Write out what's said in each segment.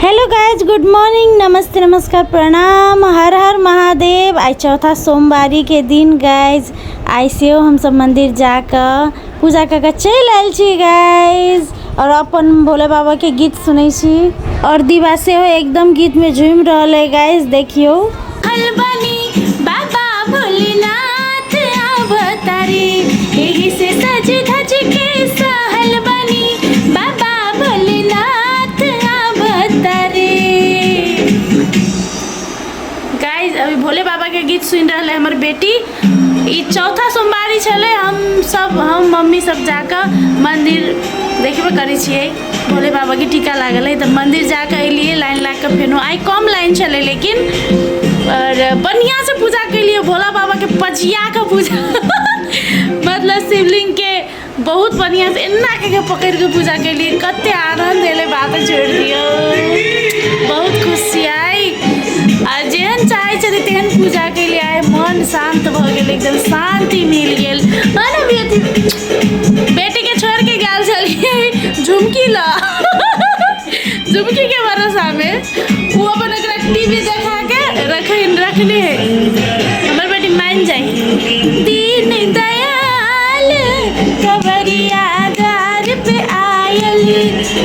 Hello guys, good morning, नमस्ते, नमस्कार, प्रणाम, हर हर महादेव। आइ चौथा सोमवारी के दिन गाइज, आइ सेहो हमसब मंदिर जाकऽ पूजा कऽ के चलि आयल छी गाइज, और अपन भोले बाबा के गीत सुनै छी और दीवा सेहो एकदम गीत में झूमि रहल है गाइज। देखियौ हलबनी बाबा भोलेनाथ अवतारी, एही से सज धज के सहल बनी बाबा भोलेनाथ अवतारी। गाइज, अभी भोले बाबा के गीत सुनि रहल है हमर बेटी। ई चौथा सोमवारी छलै, हम सब, हम मम्मी सब जाकऽ मंदिर देखबे करै छियै, भोले बाबा के टीका लागल है, तऽ मंदिर जाकऽ एलियै लाइन लाग कऽ। फेनो आइ कम लाइन छलै लेकिन, और बढ़िआँ से पूजा केलियै भोला बाबा के, पजिया कऽ पूजा, मतलब शिवलिंग के बहुत बढ़िआँ से एना कऽ के पकड़ि कऽ पूजा केलियै। कते आनन्द एलै, बात छोड़ि दियौ, बहुत खुशी आइ। आ जेहन चाहै छलियै तेहन पूजा केलियै आइ, मन शान्त भऽ गेल, एकदम शान्ति मिल गेल। हँ ने बेटी? बेटीके छोड़ि के गेल छलियै झुमकी लऽ, झुमकी के भरोसामे ओ अपन ओकरा टीवी देखा के रखे रखने है। हमर बेटी मान जाइ। दीन दयाल कवरिया द्वार पे आयल,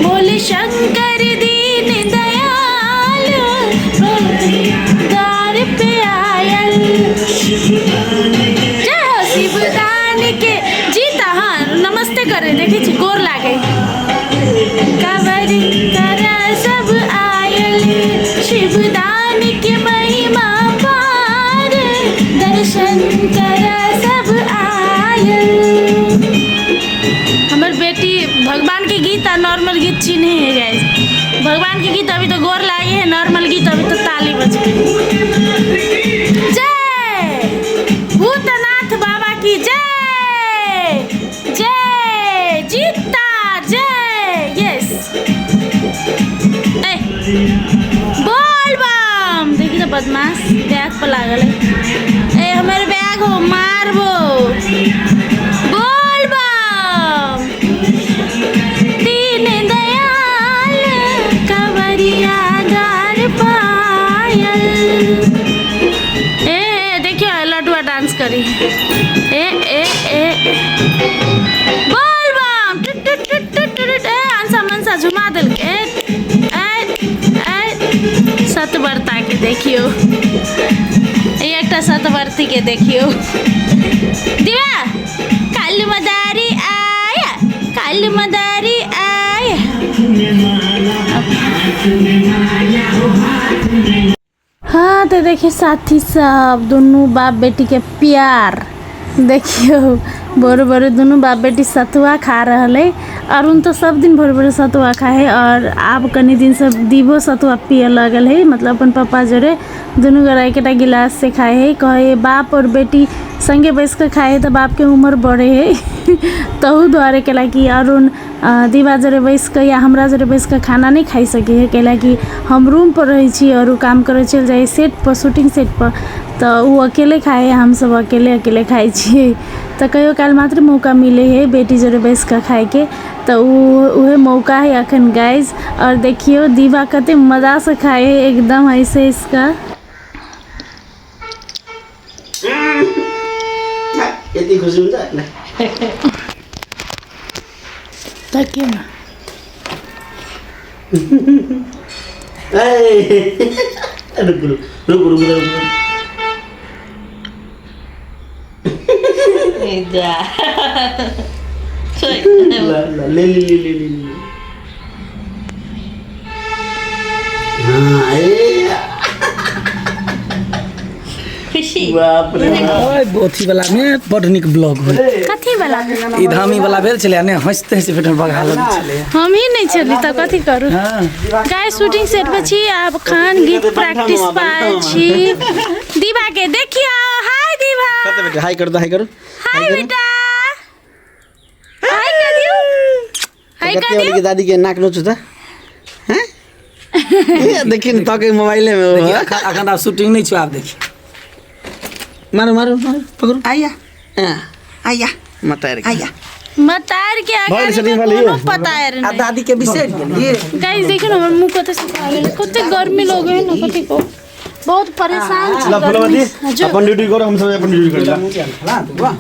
बोले शंकर दीन दयाल द्वार पे आयल। जय हो शिवदान के जीता। हाँ, नमस्ते करे, देखै छी, गोर लागे। कवरी कर सब आयल, शिवदान के महिमा पार, दर्शन कर सब आयल। हमर बेटी भगवान के गीत आ नॉर्मल गीत चिन्हे है गाइस। भगवान के गीत अभी तो गोर लागे है, नॉर्मल गीत अभी तो ताली बजबे। जय भूतनाथ बाबा की जय, जय जीता जय। यस, ए बोल बम। देखी तो बदमाश बैग पर लागल है। ए हमारे बैग हो मारबो। बोल बम। दीन दयाल कंवरिया द्वार पायल। ए देखियो, लडुआ डांस करी। ए ए ए बोल बम, टुट टुट टुट टुट टुट। ए अंसा मनसा झुमा देलकै। ए ए ए सतवर्ता के देखियो, ए एकटा सतवर्ती के देखियो। दिवा कालू मदारी आया, कालू मदारी आया। हाँ तो देखिए साथी सब, दुनू बाप बेटी के प्यार देखियो। भोरे भोरे दुनू बाप बेटी सतुआ खा रहल है। अरुण तो सब दिन भोरे भोरे सतुआ खाए है, और आब कनी दिन से दीबो सतुआ पिए लगल है, मतलब अपन पापा जोड़े दुनू गोरा एकेटा गिलास से खाए है। कहे बाप और बेटी संगे बैस के खाए है तो बाप के उम्र बढ़े है, तहु दुआरे कैला कि अरुण दीवा जोड़े बैस के या हमरा जोड़े बैस के खाना नहीं खाइ सके है, कैला कि हम रूम पर रहै छी और उ काम करे चलि जाइ सेट पर, शूटिंग सेट पर, तऽ उ अकेले खाए है, हम सब अकेले अकेले खाइ छियै। तऽ कहियो काल मात्र मौका मिले है बेटी जोड़े बैस के खाइके, तऽ उहे मौका है अखन गाइज। और देखियो दीवा कते मजा से खाए है, एकदम ऐसे इसका यति खुसी हुन्छ। त के न ए रुक रुक रुक रुक रुक। जा। ल ल, ले ले ले ले ले। हाँ, ए खुशी। बाप रे बाप। अथी वाला में बड नीक ब्लॉग होय। कथी वाला? ई धामी वाला भेल छलै ने, हंसते हंसते पेट में बगा लगै छलै। हम ही नहीं छली तऽ कथी करू। हाँ। गाइस, शूटिंग सेट पर छी, आब खान गीत प्रैक्टिस पर आयल छी। दीवा के देखियो, हाय दीवा। कते बेटा, हाय कर दो, हाय करो। हाय बेटा, हाय कर दियो, हाय कर कते वाली दियो। के दादी के नाक नोचू त हैं, ए देखिन तके मोबाइले में। देखिए, अखन आब शूटिंग नहीं छौ, आब देखी। मारो मारो मारो, पकड़ो। आया हाँ, आया मत आया। आया। मतार के भऽ गेल आगाड़ी सेटिंग में भऽ गेल? कोनो पतार आ नहीं। दादी के बिसरि गेलियै। गाइस देखियो न हमर मुंह कते सुखा गेल, कते गर्मी लगे है न, कते को बहुत परेशान छी ला गर्मी फुलवती से। जो अपन ड्यूटी करो, हम सब अपन ड्यूटी करेला।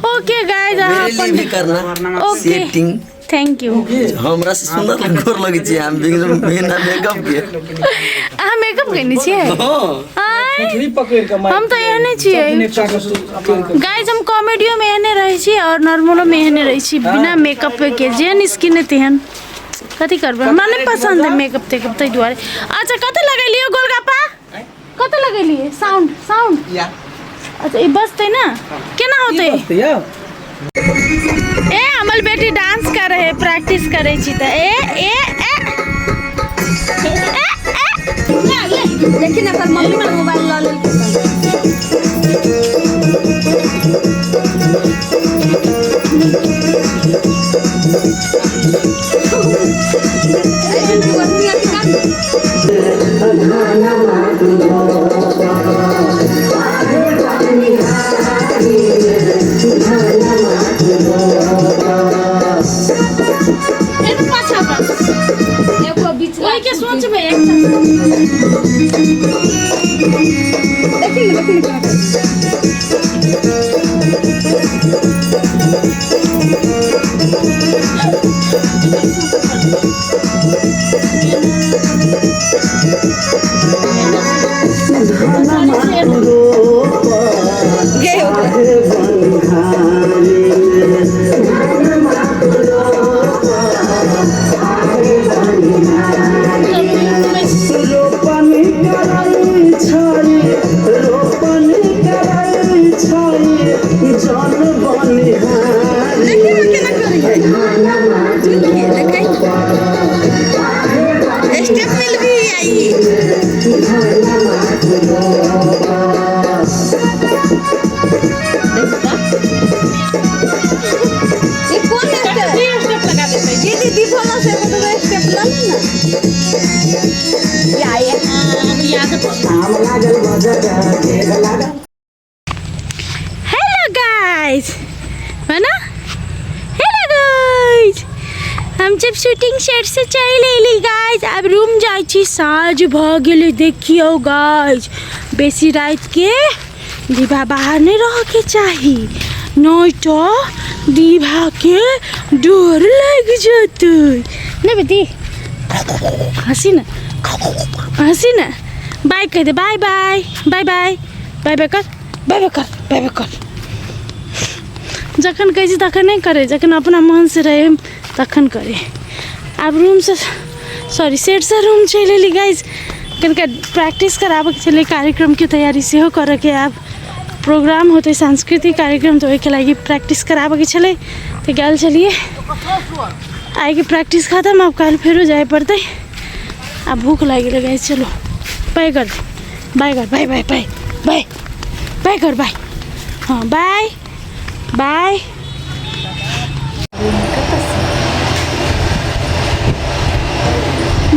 ओके गाइस, अहाँ मेरे लिए भी अपन करना ओके। सेटिंग। Thank you. हमरा से सुंदर गोर लगे छी हम बिना मेकअप के। अहाँ मेकअप केने छियै? हाँ। आँय, ठेठी पकड़ि कऽ मारि हम तऽ एहने छियै। नेचा के पकड़ि कऽ। गाइस, हम कॉमेडियो में एहने रहै छी और नॉर्मलो में एहने रहै छी, बिना मेकअप के, जेहन स्किन है तेहन। कथी करबै, हमरा नहि पसंद है मेकअप तेकअप, ताहि दुआरे। अच्छा, कतऽ लगेलियै गोलगप्पा? कतऽ लगेलियै? साउंड साउंड या। अच्छा, ई बजतै ने? केना होतै? बजतै यौ। ए हमर बेटी डांस करे है, प्रैक्टिस करे छी त ए ए ए ए ए। देखी ना, पर मम्मी के मोबाइल लऽ लेलकै। एगो पाछा बस। एगो बीच। ओहि के सोचबै एकटा। देखी ने, देखी ने केना करै। गे ओकरा। रोपनी करै छै, रोपनी करै छै जन बनिहारी। देखी ने केना करै है। चुनकी, देखै। स्टेप मिल भी आई। ये कौन स्टेप? स्टेप लगा देतै। दीदी, दीपा से तो स्टेप ला ना या ये। याद। हेलो गाइस, है ना? हेलो गाइस, हम जब शूटिंग सेट से चलि अयली गाइस, आब रूम जाइ छी। साँझ भऽ गेलै। देखियौ गाइस, बेसी रातिके दीवा बाहर नहि रहऽके चाही, नहि तऽ दीवाके डर लागि जेतै। नहि बेटी, हँसी ने, हँसी ने। बाय कहि दे। Bye bye bye bye bye bye कर, बाय बाय कर, बाय बाय कर। जखन कहै छी तखन नहि करै, जखन अपना मनसँ रहै तखन करै। आब रूमसँ, सॉरी, सेटसँ रूम चलि एली गाइस। कनिका प्रैक्टिस कराबऽके छलै, कार्यक्रमके तैयारी सेहो करऽके। आब प्रोग्राम होतै, सांस्कृतिक कार्यक्रम, तऽ ओहिके लागि प्रैक्टिस कराबऽके छलै, तऽ गेल छलियै। आइके प्रैक्टिस खतम, आब काल्हि फेरो जाय पड़तै। आब भूख लागि गेलै गाइस। चलो, बाय कर दे, बाय कर, बाय बाय बाय बाय बाय कर, बाय। हाँ, बाय बाय।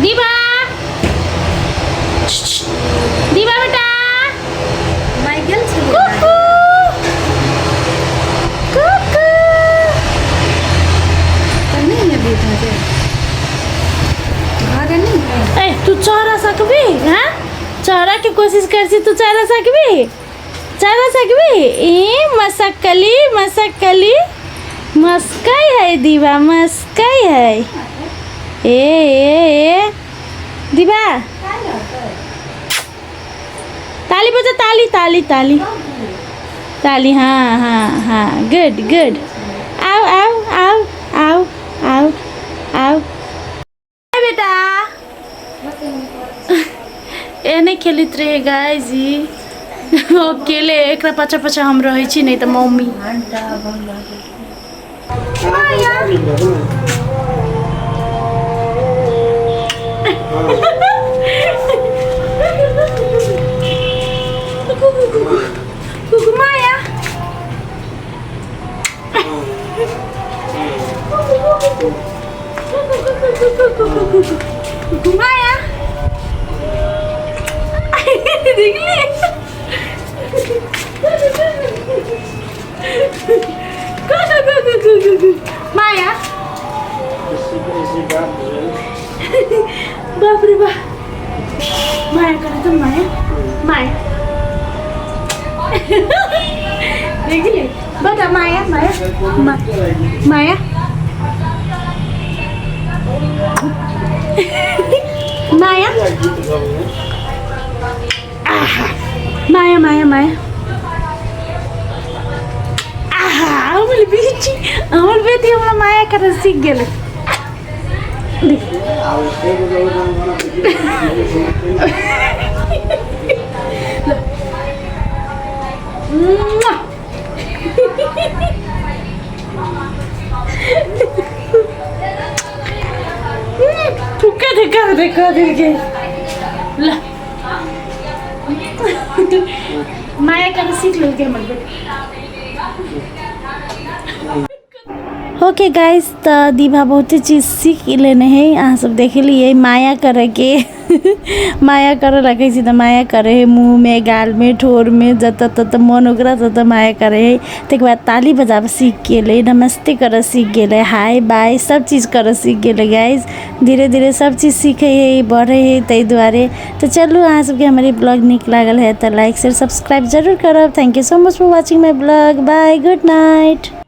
दीवा, दीवा बेटा। माइ गेल छलै। कुकू कुकू। तऽ नहि ने घरे, घरे नहि है। ए, तू चढ़ा सकबी? हाँ, चढ़ा के कोशिश कर छी। तू चढ़ा सकबी? चढ़ा सकबी? ए मसकली मसकली मस्कै है दीवा, मस्कै है। ए ए ए दीवा, ताली बजा, ताली ताली ताली ताली। हाँ हाँ हाँ, गुड गुड। आओ आओ आओ आओ आओ आओ बेटा। एहने खेलैत रहे गाइस ई अकेले। एकरा पाछा पाछा हम रहै छी, नहि तऽ मम्मी। कुकु माया। कुकु माया, देखली? कुकु कुकु कुकु माया। माया करे तो माया माया देखिए बता माया माया माया माया आहा माया माया माया आहा हमर बेटी हमर बेटी हमरा माया करे सीख गेलै। थुक्का थुक्का देखा देखे ल माया करे सीख लेलकै हमर बेटी। ओके गाइस, तऽ दीभा बहुते चीज सीख लेने है। अहाँ सब देखलिए माया करे के माया करे लगै छै तऽ माया करे है, मुँहमे गालमे ठोरमे जतऽ ततऽ मन ओकरा ततऽ माया करे है। ताहिके बाद ताली बजाबऽ सीख गेलै, नमस्ते करऽ सीख गेलै, हाय बाय सब चीज करऽ सीख गेलै। गाइस धीरे धीरे सब चीज सीखै है, बढ़ै है, ताहि दुआरे। तऽ चलू, अहाँ सबके हमर ई ब्लॉग नीक लागल है तऽ लाइक शेयर सब्सक्राइब जरूर करब। Thank you so much for watching my blog. Bye, good night.